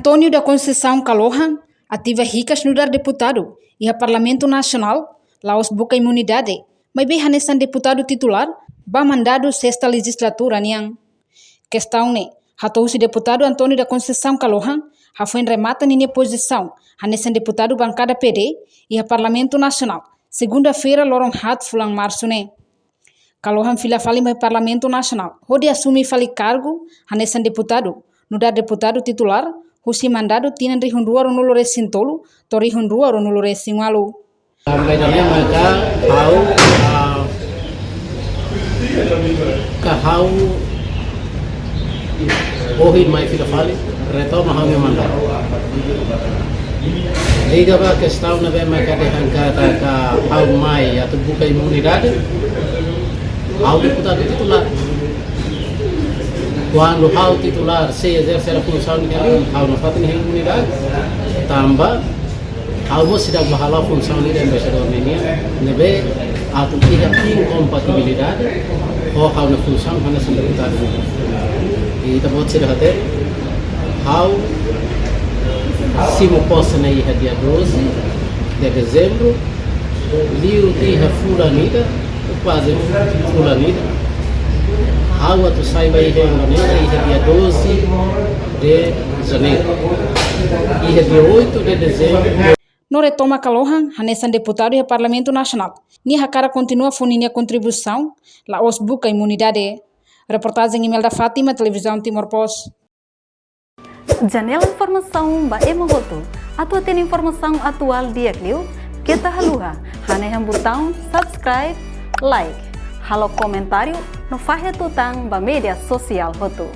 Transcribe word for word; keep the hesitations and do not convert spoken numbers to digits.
António da Conceição Kalohan ativa hikas nu'udar deputadu iha Parlamentu Nasionál, la'ós buka imunidade, maibé hanesan deputadu titulár ba mandadu sesta lejizlatura nian. Kestaun ne'e hato'o husi deputadu António da Conceição Kalohan, hafoin remata ninia pozisaun hanesan deputadu bankada P D iha Parlamentu Nasionál, segunda-feira, loron haat fulan Marsu ne'e. Kalohan fila fali mai Parlamentu Nasionál hodi asume fali kargu hanesan deputadu, nu'udar deputadu titulár, husi mandadu tinan rihun rua ruanulu resin tolu to'o rihun rua ruanulu resin ualu. Tanba ida-ne'e maka ha'u, ah, ka ha'u ohin mai fila fali retoma ha'u-nia mandadu. Liga ba kestaun ne'ebé maka dehan katak ha'u mai atu buka imunidade, ha'u deputadu titulár. Kuandu ha'u titulár sei ezerse funsaun ne'e, ha'u nafatin iha imunidade. Tanba ha'u mós seidauk bá hala'o funsaun ida embaixadór nian, ne'ebé atu iha inkompatibilidade ho ha'u-nia funsaun hanesan deputadu. I ita-boot sira hatene, ha'u simu pose ne'e iha dia doze de dezembro, liu tiha fulan ida, kuaze fulan ida. Ha'u atu sai ba iha Indonézia iha dia doze de janeiro. Iha dia oito de dezembro. No retoma Kalohan hanesan deputadu iha Parlamentu Nasionál, nia hakarak kontinua fó ninia kontribuisaun, la'ós buka imunidade. Reportajen Imelda Fátima, Televizaun Timor Post. Janela informasaun ba ema hotu. Atu hatene informasaun atuál di'ak liu, keta haluha hanehan butaun subscribe, like, halo komentáriu no fahe tutan ba média sosiál hotu.